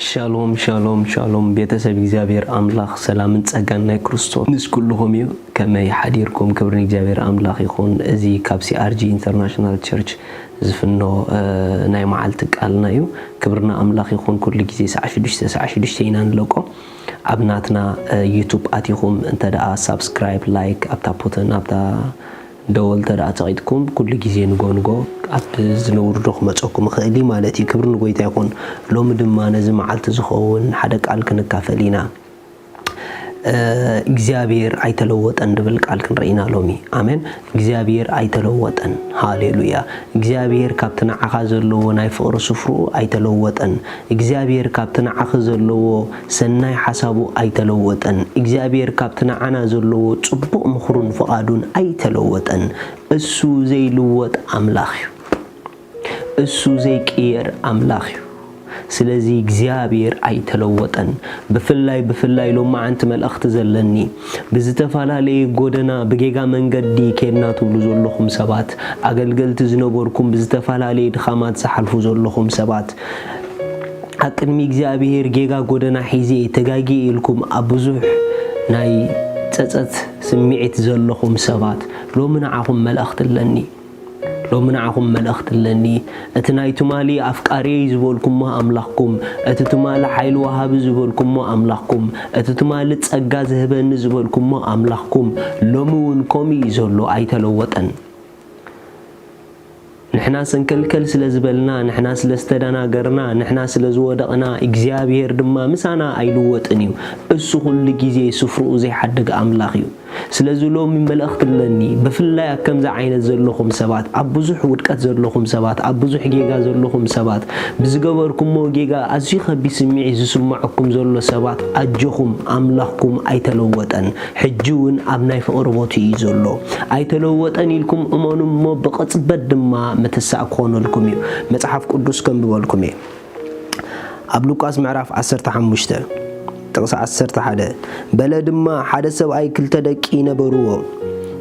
ሻሎም ሻሎም ሻሎም፣ ቤተሰብ እግዚኣብሔር ኣምላኽ ሰላምን ጸጋን ናይ ክርስቶስ ምስ ኩልኹም እዩ። ከመይ ሓዲርኩም? ክብሪ ንእግዚኣብሔር ኣምላኽ ይኹን። እዚ ካብ C R G International Church ዝፍኖ ናይ መዓልቲ ቃልና እዩ። ክብርና ኣምላኽ ይኹን። ኩሉ ግዜ ሰዓ ሽዱሽተ ሰዓ ሽዱሽተ ኢና ንለቆ። ኣብ ናትና ዩቱብ ኣቲኹም እንተ ደኣ ሳብስክራይብ፣ ላይክ ኣብታ ፖተን ኣብታ ደወል እንተ ደኣ ጸቒጥኩም ኩሉ ግዜ ንጎ ንጎ ኣብ ዝነውርዶ ክመጸኩም ይኽእል እዩ ማለት እዩ። ክብሪ ንጎይታ ይኹን። ሎሚ ድማ ነዚ መዓልቲ ዝኸውን ሓደ ቃል ክንካፈል ኢና። እግዚኣብሔር ኣይተለወጠን ድብል ቃል ክንርኢ ኢና ሎሚ። ኣሜን። እግዚኣብሔር ኣይተለወጠን። ሃሌሉያ። እግዚኣብሔር ካብቲ ንዓኻ ዘለዎ ናይ ፍቕሪ ስፍርኡ ኣይተለወጠን። እግዚኣብሔር ካብቲ ንዓኺ ዘለዎ ሰናይ ሓሳቡ ኣይተለወጠን። እግዚኣብሔር ካብቲ ንዓና ዘለዎ ጽቡቕ ምኽሩን ፍቓዱን ኣይተለወጠን። እሱ ዘይልወጥ ኣምላኽ እዩ። እሱ ዘይቅየር ኣምላኽ እዩ። ስለዚ እግዚኣብሔር ኣይተለወጠን። ብፍላይ ብፍላይ ሎማዓንቲ መልእኽቲ ዘለኒ ብዝተፈላለየ ጎደና ብጌጋ መንገዲ ኬድና ትብሉ ዘለኹም ሰባት፣ ኣገልገልቲ ዝነበርኩም ብዝተፈላለየ ድኻማት ዝሓልፉ ዘለኹም ሰባት፣ ኣብ ቅድሚ እግዚኣብሔር ጌጋ ጎደና ሒዜ ተጋጊ ኢልኩም ኣብ ብዙሕ ናይ ጸጸት ስምዒት ዘለኹም ሰባት፣ ሎሚ ንዓኹም መልእኽቲ ኣለኒ። ሎሚ ንዓኹም መልእኽቲ ኣለኒ። እቲ ናይ ትማሊ ኣፍቃሪየይ ዝበልኩሞ ኣምላኽኩም፣ እቲ ትማሊ ሓይሊ ወሃቢ ዝበልኩሞ ኣምላኽኩም፣ እቲ ትማሊ ጸጋ ዝህበኒ ዝበልኩሞ ኣምላኽኩም፣ ሎሚ እውን ከምኡ እዩ ዘሎ፣ ኣይተለወጠን። ንሕና ሰንከልከል ስለ ዝበልና፣ ንሕና ስለ ዝተደናገርና፣ ንሕና ስለ ዝወደቕና፣ እግዚኣብሔር ድማ ምሳና ኣይልወጥን እዩ። እሱ ኩሉ ግዜ ስፍርኡ ዘይሓድግ ኣምላኽ እዩ። ስለዚ ሎሚ መልእኽቲ ኣለኒ። ብፍላይ ኣብ ከምዚ ዓይነት ዘለኹም ሰባት፣ ኣብ ብዙሕ ውድቀት ዘለኹም ሰባት፣ ኣብ ብዙሕ ጌጋ ዘለኹም ሰባት፣ ብዝገበርኩሞ ጌጋ ኣዝዩ ከቢድ ስምዒት ዝስምዐኩም ዘሎ ሰባት፣ ኣጆኹም፣ ኣምላኽኩም ኣይተለወጠን። ሕጂ እውን ኣብ ናይ ፍቕሪ ቦትኡ እዩ ዘሎ። ኣይተለወጠን ኢልኩም እመኑ እሞ ብቕጽበት ድማ ምትሳእ ክኾነልኩም እዩ። መጽሓፍ ቅዱስ ከንብበልኩም እየ። ኣብ ሉቃስ ምዕራፍ ዓሰርተ ሓሙሽተ ጥቕሲ ዓሰርተ ሓደ፣ በለ ድማ፣ ሓደ ሰብኣይ ክልተ ደቂ ነበርዎ።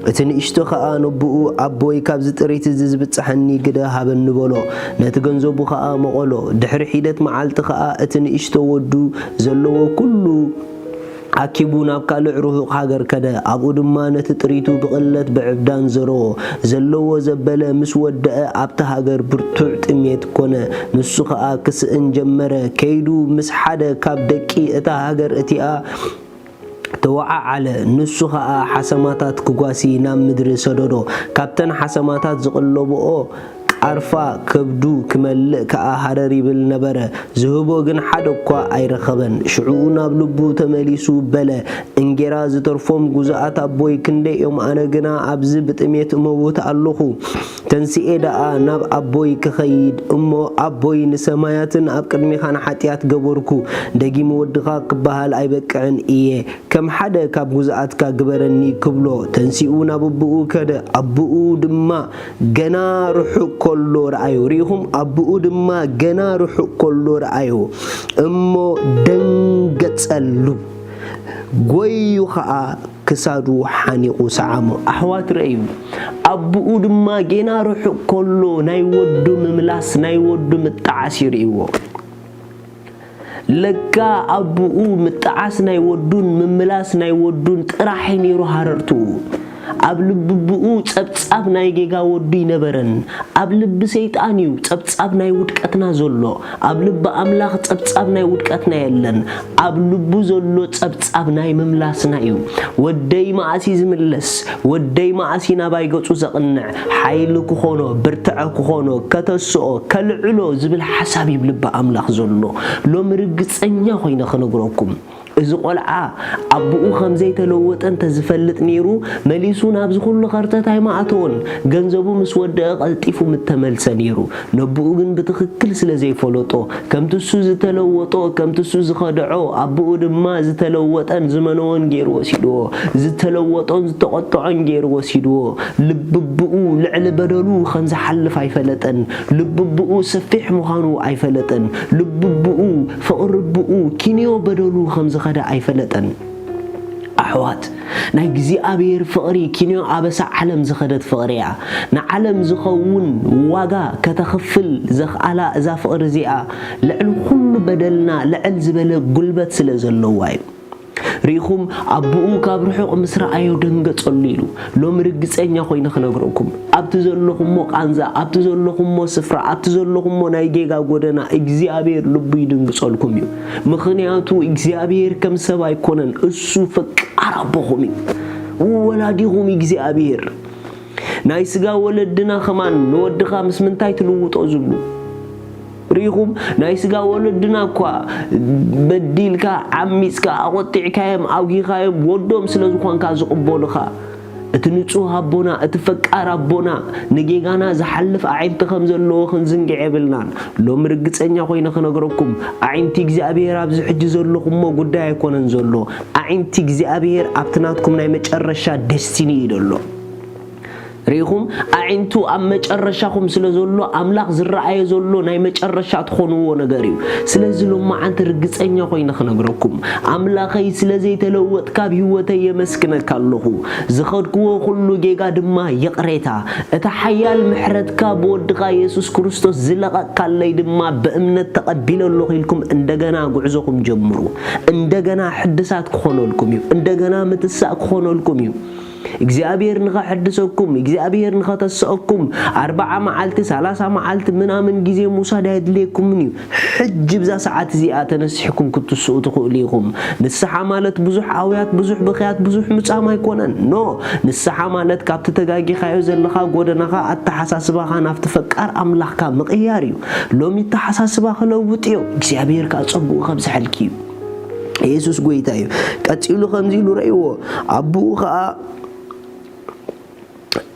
እቲ ንእሽቶ ኸኣ ነቦኡ፣ ኣቦይ፣ ካብዚ ጥሪት እዚ ዝብጽሐኒ ግደ ሃበኒ በሎ። ነቲ ገንዘቡ ኸኣ መቐሎ። ድሕሪ ሒደት መዓልቲ ኸኣ እቲ ንእሽቶ ወዱ ዘለዎ ኩሉ ኣኪቡ ናብ ካልእ ርሑቕ ሃገር ከደ። ኣብኡ ድማ ነቲ ጥሪቱ ብቕለት ብዕብዳን ዘርኦ። ዘለዎ ዘበለ ምስ ወደአ ኣብታ ሃገር ብርቱዕ ጥሜት ኮነ። ንሱ ኸኣ ክስእን ጀመረ። ከይዱ ምስ ሓደ ካብ ደቂ እታ ሃገር እቲኣ ተወዓዓለ። ንሱ ኸኣ ሓሰማታት ክጓሲ ናብ ምድሪ ሰደዶ። ካብተን ሓሰማታት ዝቕለብኦ ቃርፋ ከብዱ ክመልእ ከኣ ሃረር ይብል ነበረ። ዝህቦ ግን ሓደ እኳ ኣይረኸበን። ሽዑ ናብ ልቡ ተመሊሱ በለ፣ እንጌራ ዝተርፎም ግዙኣት ኣቦይ ክንደይ እዮም? ኣነ ግና ኣብዚ ብጥሜት እመውት ኣለኹ። ተንስኤ ደኣ ናብ ኣቦይ ክኸይድ እሞ፣ ኣቦይ፣ ንሰማያትን ኣብ ቅድሜኻን ሓጢኣት ገበርኩ፣ ደጊም ወድኻ ክበሃል ኣይበቅዕን እየ። ከም ሓደ ካብ ግዙኣትካ ግበረኒ ክብሎ፣ ተንሲኡ ናብ ኣቦኡ ከደ። ኣቦኡ ድማ ገና ርሑቕ ከሎ ረኣዮ። ርኢኹም? ኣቦኡ ድማ ገና ርሑቕ ከሎ ረኣዮ። እሞ ደንገጸሉ። ጎዩ ኸኣ ክሳዱ ሓኒቑ ሰዓሞ። ኣሕዋት ረእዩ። ኣቦኡ ድማ ጌና ርሑቕ ከሎ ናይ ወዱ ምምላስ፣ ናይ ወዱ ምጥዓስ እዩ ርእይዎ። ለካ ኣቦኡ ምጥዓስ ናይ ወዱን ምምላስ ናይ ወዱን ጥራሕ እዩ ነይሩ ሃረርትኡ። ኣብ ልቢ ኣቦኡ ጸብጻብ ናይ ጌጋ ወዱ ኣይነበረን። ኣብ ልቢ ሰይጣን እዩ ጸብጻብ ናይ ውድቀትና ዘሎ። ኣብ ልቢ ኣምላኽ ጸብጻብ ናይ ውድቀትና የለን። ኣብ ልቡ ዘሎ ጸብጻብ ናይ ምምላስና እዩ። ወደይ መኣስ እዩ ዝምለስ? ወደይ መኣስ እዩ ናባይ ገጹ ዘቕንዕ? ሓይሊ ክኾኖ፣ ብርትዐ ክኾኖ፣ ከተስኦ፣ ከልዕሎ ዝብል ሓሳብ እዩ ኣብ ልቢ ኣምላኽ ዘሎ። ሎሚ ርግጸኛ ኮይነ ክነግረኩም፣ እዚ ቆልዓ ኣቦኡ ከም ዘይተለወጠ እንተ ዝፈልጥ ነይሩ፣ መሊሱ ናብዚ ኩሉ ከርተት ኣይምኣተወን። ገንዘቡ ምስ ወደአ ቀልጢፉ ምተመልሰ ነይሩ። ነቦኡ ግን ብትኽክል ስለ ዘይፈለጦ፣ ከምቲ እሱ ዝተለወጦ፣ ከምቲ እሱ ዝኸድዖ፣ ኣቦኡ ድማ ዝተለወጠን ዝመነወን ገይሩ ወሲድዎ። ዝተለወጦን ዝተቖጥዖን ገይሩ ወሲድዎ። ልቢ ኣቦኡ ልዕሊ በደሉ ከም ዝሓልፍ ኣይፈለጠን። ልቢ ኣቦኡ ሰፊሕ ምዃኑ ኣይፈለጠን። ልቢ ኣቦኡ፣ ፍቕሪ ኣቦኡ፣ ኪንዮ በደሉ ከም ዝኸደ ኣይፈለጠን። ኣሕዋት፣ ናይ እግዚኣብሔር ፍቕሪ ኪንዮ ኣበሳ ዓለም ዝኸደት ፍቕሪ እያ። ንዓለም ዝኸውን ዋጋ ከተኽፍል ዘኽኣላ እዛ ፍቕሪ እዚኣ ልዕሊ ኩሉ በደልና ልዕል ዝበለ ጉልበት ስለ ዘለዋ እዩ። ርኢኹም፣ ኣቦኡ ካብ ርሑቕ ምስ ረኣዮ ደንገጸሉ ኢሉ። ሎሚ ርግጸኛ ኮይነ ክነግረኩም፣ ኣብቲ ዘለኹሞ ቃንዛ፣ ኣብቲ ዘለኹሞ ስፍራ፣ ኣብቲ ዘለኹሞ ናይ ጌጋ ጎደና እግዚኣብሔር ልቡ ይድንግጸልኩም እዩ። ምኽንያቱ እግዚኣብሔር ከም ሰብ ኣይኮነን፣ እሱ ፈቃር ኣቦኹም እዩ። ወላዲኹም እግዚኣብሔር። ናይ ስጋ ወለድና ከማን ንወድኻ ምስ ምንታይ ትልውጦ ዝብሉ ርኢኹም፣ ናይ ስጋ ወለድና እኳ በዲልካ፣ ዓሚጽካ፣ ኣቖጢዕካዮም፣ ኣውጊኻዮም፣ ወዶም ስለ ዝኾንካ ዝቕበሉኻ። እቲ ንጹህ ኣቦና፣ እቲ ፈቃር ኣቦና፣ ንጌጋና ዝሓልፍ ኣዒንቲ ከም ዘለዎ ክንዝንግዕ የብልናን። ሎሚ ርግጸኛ ኮይነ ክነግረኩም፣ ኣዒንቲ እግዚኣብሔር ኣብዚ ሕጂ ዘለኹሞ ጉዳይ ኣይኮነን ዘሎ። ኣዒንቲ እግዚኣብሔር ኣብቲ ናትኩም ናይ መጨረሻ ደስቲኒ እዩ ዘሎ። ርኢኹም፣ ኣዒንቱ ኣብ መጨረሻኹም ስለ ዘሎ፣ ኣምላኽ ዝረኣዮ ዘሎ ናይ መጨረሻ ትኾንዎ ነገር እዩ። ስለዚ ሎማዓንቲ ርግጸኛ ኮይነ ክነግረኩም፣ ኣምላኸይ ስለ ዘይተለወጥካ ኣብ ህይወተይ የመስግነካ ኣለኹ። ዝኸድክዎ ኩሉ ጌጋ ድማ ይቕሬታ። እቲ ሓያል ምሕረትካ ብወድኻ የሱስ ክርስቶስ ዝለቐቕካለይ ድማ ብእምነት ተቐቢለ ኣለኹ ኢልኩም እንደገና ጉዕዞኹም ጀምሩ። እንደገና ሕድሳት ክኾነልኩም እዩ። እንደገና ምትሳእ ክኾነልኩም እዩ። እግዚኣብሔር ንኸሕድሰኩም፣ እግዚኣብሔር ንኸተስአኩም፣ ኣርብዓ መዓልቲ፣ ሰላሳ መዓልቲ ምናምን ግዜ ምውሳድ ኣየድልየኩምን እዩ። ሕጂ ብዛ ሰዓት እዚኣ ተነሲሕኩም ክትስኡ ትኽእሉ ኢኹም። ንስሓ ማለት ብዙሕ ኣውያት፣ ብዙሕ ብኽያት፣ ብዙሕ ምጻም ኣይኮነን። ኖ፣ ንስሓ ማለት ካብቲ ተጋጊኻዮ ዘለኻ ጎደናኻ፣ ኣተሓሳስባኻ ናብቲ ፈቃር ኣምላኽካ ምቕያር እዩ። ሎሚ ኣተሓሳስባ ክለውጥ እዮ። እግዚኣብሔር ከኣ ጸግኡ ከብዝሐልኪ እዩ። የሱስ ጐይታ እዩ። ቀጺሉ ከምዚ ኢሉ ረእይዎ። ኣቦኡ ኸኣ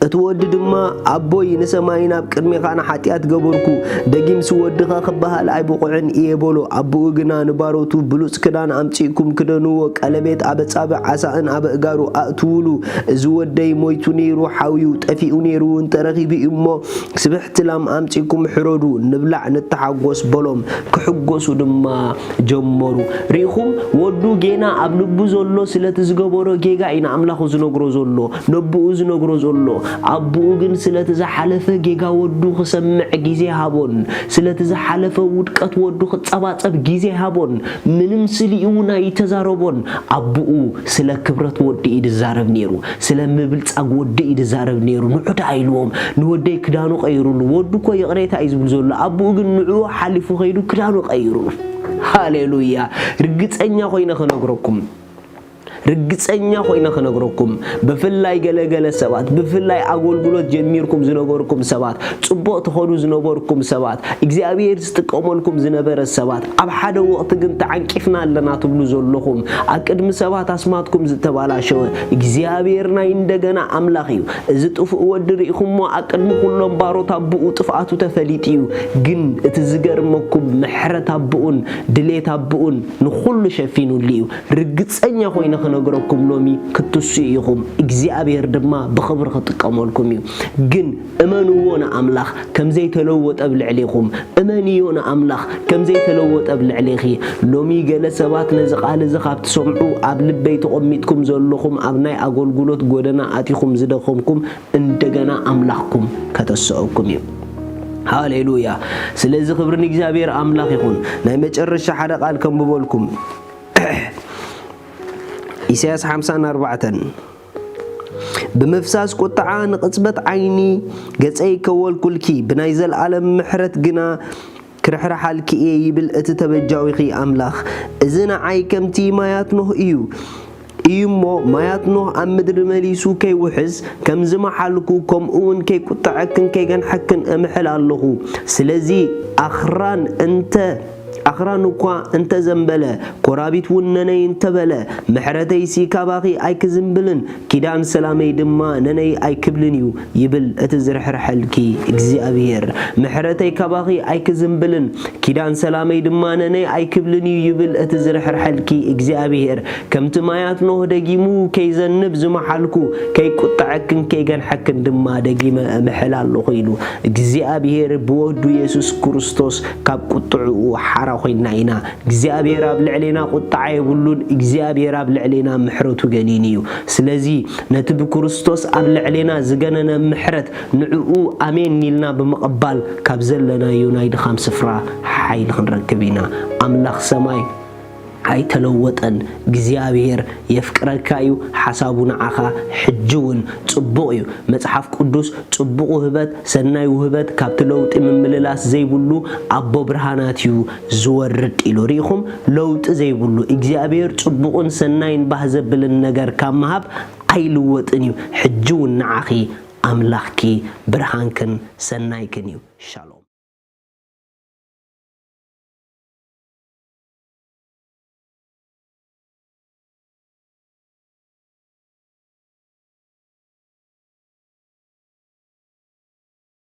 እቲ ወዲ ድማ፣ ኣቦይ፣ ንሰማይን ኣብ ቅድሜኻን ሓጢኣት ገበርኩ፣ ደጊምሲ ወድኻ ክበሃል ኣይብቑዕን እየ በሎ። ኣቦኡ ግና ንባሮቱ፣ ብሉጽ ክዳን ኣምጺእኩም ክደንዎ፣ ቀለቤት ኣብ ኣጻብዕ፣ ዓሳእን ኣብ ኣእጋሩ ኣእትዉሉ። እዚ ወደይ ሞይቱ ነይሩ፣ ሓውዩ፣ ጠፊኡ ነይሩ፣ እውን ተረኺቡ እዩ እሞ፣ ስብሕቲ ላም ኣምጺእኩም ሕረዱ፣ ንብላዕ፣ ንተሓጎስ በሎም። ክሕጎሱ ድማ ጀመሩ። ርኢኹም፣ ወዱ ጌና ኣብ ልቡ ዘሎ ስለቲ ዝገበሮ ጌጋ እዩ ንኣምላኹ ዝነግሮ ዘሎ፣ ነቦኡ ዝነግሮ ዘሎ። ኣቦኡ ግን ስለቲ ዝሓለፈ ጌጋ ወዱ ክሰምዕ ግዜ ሃቦን፣ ስለቲ ዝሓለፈ ውድቀት ወዱ ክጸባጸብ ግዜ ሃቦን። ምንም ስሊኡ እውን ኣይተዛረቦን። ኣቦኡ ስለ ክብረት ወዲ እዩ ዝዛረብ ነይሩ፣ ስለ ምብልጻግ ወዲ እዩ ዝዛረብ ነይሩ። ንዑ ደኣ ኢልዎም፣ ንወደይ ክዳኑ ቀይሩሉ። ወዱ እኮ ይቕሬታ እዩ ዝብል ዘሎ፣ ኣቦኡ ግን ንዕኡ ሓሊፉ ከይዱ ክዳኑ ቀይሩሉ። ሃሌሉያ! ርግጸኛ ኮይነ ክነግረኩም፣ ርግጸኛ ኮይነ ክነግረኩም፣ ብፍላይ ገለገለ ሰባት፣ ብፍላይ ኣገልግሎት ጀሚርኩም ዝነበርኩም ሰባት፣ ጽቡቕ ትኸዱ ዝነበርኩም ሰባት፣ እግዚኣብሔር ዝጥቀመልኩም ዝነበረ ሰባት፣ ኣብ ሓደ ወቕቲ ግን ተዓንቂፍና ኣለና ትብሉ ዘለኹም፣ ኣብ ቅድሚ ሰባት ኣስማትኩም ዝተባላሸወ፣ እግዚኣብሔር ናይ እንደገና ኣምላኽ እዩ። እዚ ጥፉእ ወዲ ርኢኹሞ፣ ኣብ ቅድሚ ኩሎም ባሮት ኣቦኡ ጥፍኣቱ ተፈሊጡ እዩ። ግን እቲ ዝገርመኩም፣ ምሕረት ኣቦኡን ድሌት ኣቦኡን ንኹሉ ሸፊኑሉ እዩ። ርግጸኛ ኮይነ ክነግረኩም፣ ሎሚ ክትስኡ ኢኹም፣ እግዚኣብሔር ድማ ብኽብሪ ክጥቀመልኩም እዩ። ግን እመንዎ ንኣምላኽ ከም ዘይተለወጠ ኣብ ልዕሌኹም፣ እመንዮ ንኣምላኽ ከም ዘይተለወጠ ኣብ ልዕሌኺ። ሎሚ ገለ ሰባት ነዚ ቃል እዚ ካብ ትሰምዑ፣ ኣብ ልበይ ተቐሚጥኩም ዘለኹም፣ ኣብ ናይ ኣገልግሎት ጎደና ኣቲኹም ዝደኸምኩም፣ እንደገና ኣምላኽኩም ከተስአኩም እዩ። ሃሌሉያ! ስለዚ ክብሪ ንእግዚኣብሔር ኣምላኽ ይኹን። ናይ መጨረሻ ሓደ ቃል ከንብበልኩም። ኢሳያስ ሓምሳን ኣርባዕተን፣ ብምፍሳስ ቁጥዓ ንቕጽበት ዓይኒ ገጸይ ከወልኩልኪ፣ ብናይ ዘለኣለም ምሕረት ግና ክርሕርሓልኪ እየ ይብል እቲ ተበጃዊኺ ኣምላኽ። እዚ ንዓይ ከምቲ ማያት ኖህ እዩ። እዩ እሞ፣ ማያት ኖህ ኣብ ምድሪ መሊሱ ከይውሕዝ፣ ከም ዝመሓልኩ፣ ከምኡ እውን ከይቁጥዐክን ከይገንሐክን እምሕል ኣለኹ። ስለዚ ኣኽራን እንተ ኣኽራን እኳ እንተ ዘንበለ፣ ኮራቢት እውን ነነይ እንተ በለ፣ ምሕረተይሲ ካባኺ ኣይክዝንብልን፣ ኪዳን ሰላመይ ድማ ነነይ ኣይክብልን እዩ፣ ይብል እቲ ዝርሕርሐልኪ እግዚኣብሄር። ምሕረተይ ካባኺ ኣይክዝንብልን፣ ኪዳን ሰላመይ ድማ ነነይ ኣይክብልን እዩ፣ ይብል እቲ ዝርሕርሐልኪ እግዚኣብሄር። ከምቲ ማያት ኖህ ደጊሙ ከይዘንብ ዝመሓልኩ፣ ከይቁጥዐክን ከይገንሐክን ድማ ደጊመ እምሕል ኣለኹ፣ ኢሉ። እግዚኣብሄር ብወዱ የሱስ ክርስቶስ ካብ ቁጥዕኡ ሓራ ኮይንና ኢና። እግዚኣብሔር ኣብ ልዕሌና ቁጥዓ የብሉን። እግዚኣብሔር ኣብ ልዕሌና ምሕረቱ ገኒን እዩ። ስለዚ ነቲ ብክርስቶስ ኣብ ልዕሌና ዝገነነ ምሕረት ንዕኡ ኣሜን ኢልና ብምቕባል ካብ ዘለናዮ ናይ ድኻም ስፍራ ሓይሊ ክንረክብ ኢና። ኣምላኽ ሰማይ ኣይተለወጠን። እግዚኣብሔር የፍቅረካ እዩ። ሓሳቡ ንዓኻ ሕጂ እውን ጽቡቕ እዩ። መጽሓፍ ቅዱስ ጽቡቕ ውህበት፣ ሰናይ ውህበት ካብቲ ለውጢ ምምልላስ ዘይብሉ ኣቦ ብርሃናት እዩ ዝወርድ ኢሉ። ርኢኹም? ለውጢ ዘይብሉ እግዚኣብሔር ጽቡቕን ሰናይን ባህ ዘብልን ነገር ካብ ምሃብ ኣይልወጥን እዩ። ሕጂ እውን ንዓኺ ኣምላኽኪ ብርሃንክን ሰናይክን እዩ። ሻሎም።